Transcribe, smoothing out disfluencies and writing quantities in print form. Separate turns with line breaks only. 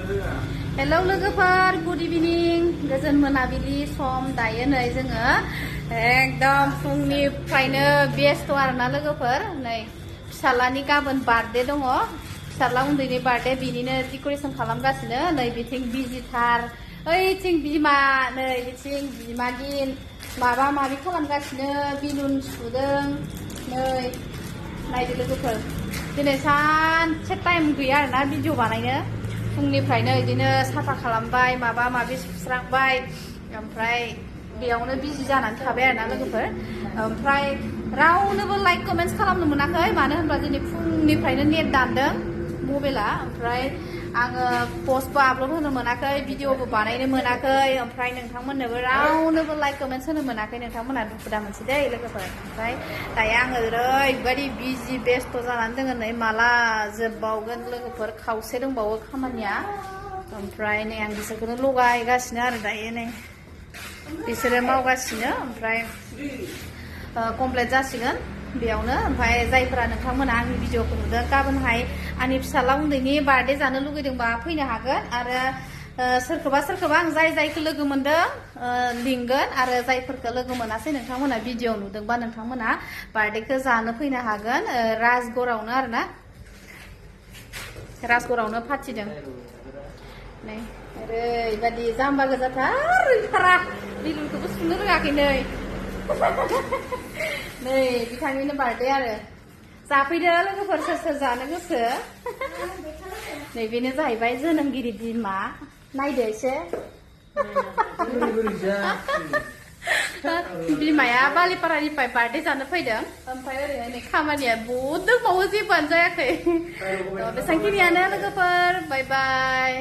hello लोगोफोर good इभिनिं गोजोन मोनाबिलि सम दायो नै जोङो एकदम फुंनिफ्रायनो बेस्थ आरोना लोगोफोर नै फिसालानि गाबोन बार्थडे दङ फिसाला उन्दैनि बार्थडे बिनिनो डेक'रेसन खालामगासिनो नै बिथिं बिजिथार ओइथिं बिमा नै बिथिं बिमागिन माबा माबि खालामगासिनो बिलुन सुदों नै नायदो लोगोफोर दिनै सानसे टाइम गैया आरोना भिडिअ बानायनो फुंनिफ्रायनो बिदिनो साफा खालामबाय माबा माबि सुस्रांबाय ओमफ्राय बेयावनो बिजि जानानै थाबाय आरोना लोगोफोर ओमफ्राय रावनोबो लाइक कमेन्ट्स खालामनो मोनाखै मानो होनबा दिनै फुंनिफ्रायनो नेट दानदों मबाइला ओमफ्राय आङो पस्टबो आपल'ड होनो मोनाखै भिडिअबो बानायनो मोनाखै ओमफ्राय नोंथांमोननोबो रावनोबो लाइक कमेन्ट्स होनो मोनाखै नोंथांमोना दुखु दा मोनसे दै लोगोफोर ओमफ्राय दायो आङो ओरैबायदि बिजि बेस्थ जानानै दङ नै माला जोबबावगोन लोगोफोर खावसे दंबावो खामानिया ओमफ्राय नै आं बिसोरखौनो लगायगासिनो आरो दायो नै बिसोरो मावगासिनो ओमफ्राय कमप्लिट जासिगोन बेयावनो ओमफ्राय जायफोरा नोंथांमोना आंनि भिडिअखौ नुदों गाबोनहाय आंनि फिसाला उन्दैनि बार्थडे जानो लुगैदोंबा फैनो हागोन आरो सोरखौबा आं जायखौ लोगो मोनदों लिंगोन आरो जायफोरखौ लोगो मोनासै नोंथांमोना भिडिअ नुदोंबा नोंथांमोना बार्थडेखौ जानो फैनो हागोन राजगड़आवनो आरोना राजगड़आवनो फाथिदों नै ओरैबायदि जाम्बा गोजाथार ओंखारा बिलुनखौबो सुनो रोङाखै नै नै बिथांनिनो बार्थडे आरो जाफैदो लोगोफोर सोर जानो गोसो नै बेनो जाहैबाय जोनोमगिरि बिमा नायदो एसे बिमाया बालिपारानिफ्राय बार्थडे जानो फैदों ओमफ्राय ओरैनो नै खामानिया बहुद दंबावो जेबोआनो जायाखै बेसेबांखिनियानो लोगोफोर बाय बाय